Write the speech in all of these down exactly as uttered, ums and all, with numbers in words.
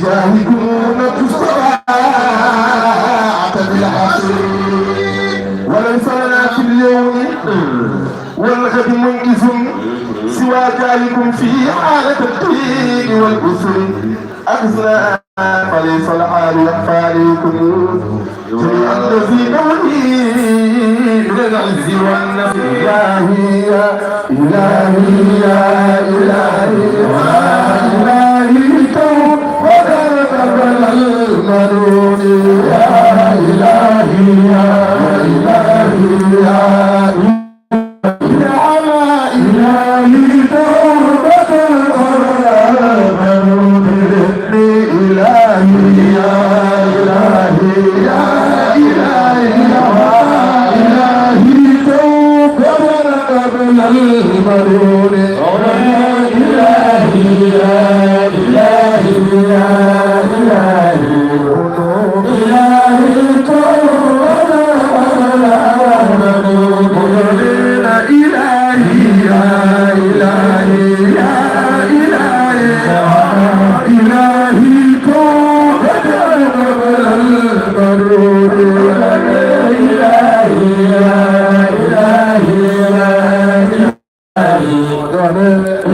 جاهكم نبت الصلاة بالحصر. وليس لنا في اليوم والغد منقذ سوى جاهكم في حالة الضيق والعسر. أخذنا فليس الحال يخفى عليكم. جميع الذين ولي من العز والنصر. إلهي يا إلهي يا إلهي يا إلهي توبة قبل المنون. يا إلهي يا إلهي يا إلهي يا إلهي توبة قبل المنون. إلهي يا إلهي يا إلهي يا إلهي توبة قبل المنون. إلهي يا إلهي يا إلهي إلهي توبة قبل المنون. إلهي يا إلهي يا إلهي يا إلهي توبة قبل المنون. إلهي يا إلهي يا إلهي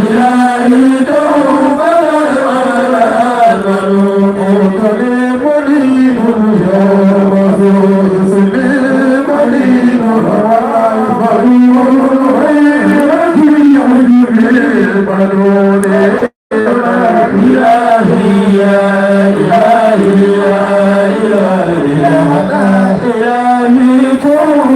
إلهي توبة قبل المنون. إلهي يا إلهي يا إلهي يا إلهي توبة. إلهي يا إلهي يا إلهي إلهي كون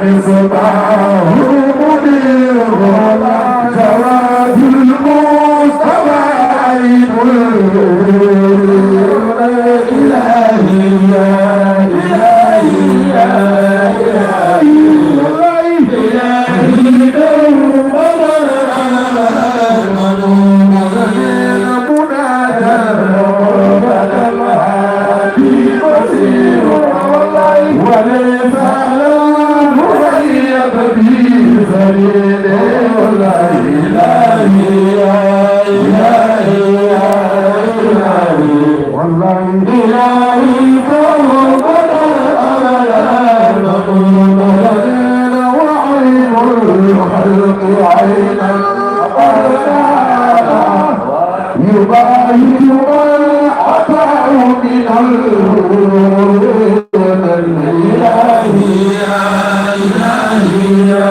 ومصباح منير جواد المصطفى عيب. إلهي يا إلهي يا إلهي إلهي والله إلهي توبة أبدا مقبولة وعين الخلق عينا أبدا يباهت ما أتاه من الهدى. إلهي يا إلهي يا